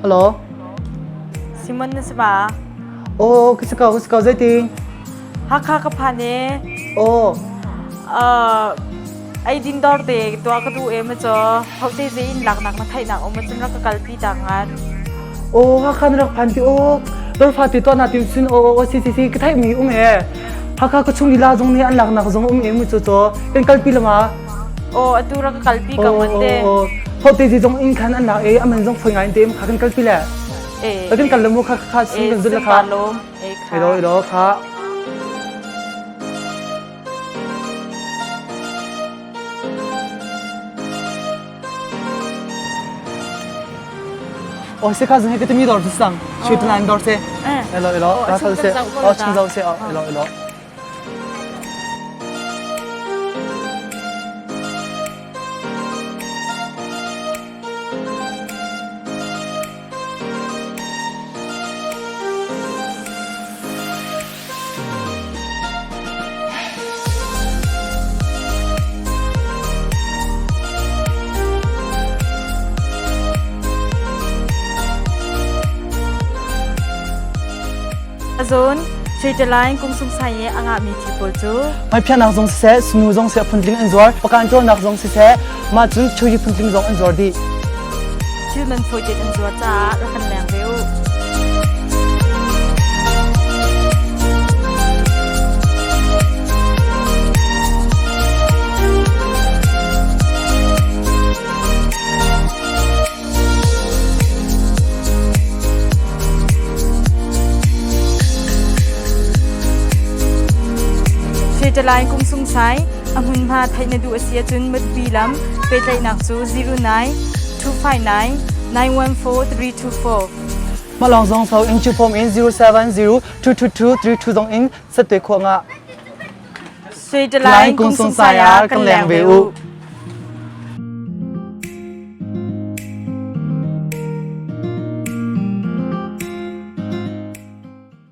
Hello. Simon na si ba? Oh, ka si ko, ka si ko, zeitin? Hakha ka phan e. Oh. Uh, ai din dor te tua ka du e ma cho ho te ze in lak nak na thai nak om chun rak ka kal pi ta ngan. Oh, Hakha na rak phan ti oh. Dor fa ti to na tim sun oh oh si si si ka thai mi um e. Hakha ka chung lila zong nih an lak nak zong um e mu cho cho kan kal pi lama. Aw atu rak ka kalpi ko ngan te. Ho te zi zong in khan an lak e aman zong foi ngai te kha kan kalpi le. Eh. Kan kal le mu kha kha sin kan zul kha. lom. Eh kha. Elo elo kha. Oh se kha zong he ka timi dor sang. Shui tlan dor se. Elo elo. Ra sal se. Oh chung zau se. Elo elo. Azun Switzerland kum sung sai i a ngahmi thil pawl cu Hmaiphiahnak zong siseh, sunu zong siseh phuntling an zuar, pakan ṭawlnak zong siseh, mah cun churi phuntling zong an zuar dih. Thil man fawi tein an zuar caah rak kan leng ve u. Switzerland kum sungsai a hmunhma theih na duh a si ahcun Matupi lam pehtlaihnak cu 09 259 914 324. Mah lawng zong so in chu form in 070 222 32 zong in satwe khawh nga. Switzerland kum sungsai ah kan leng ve u.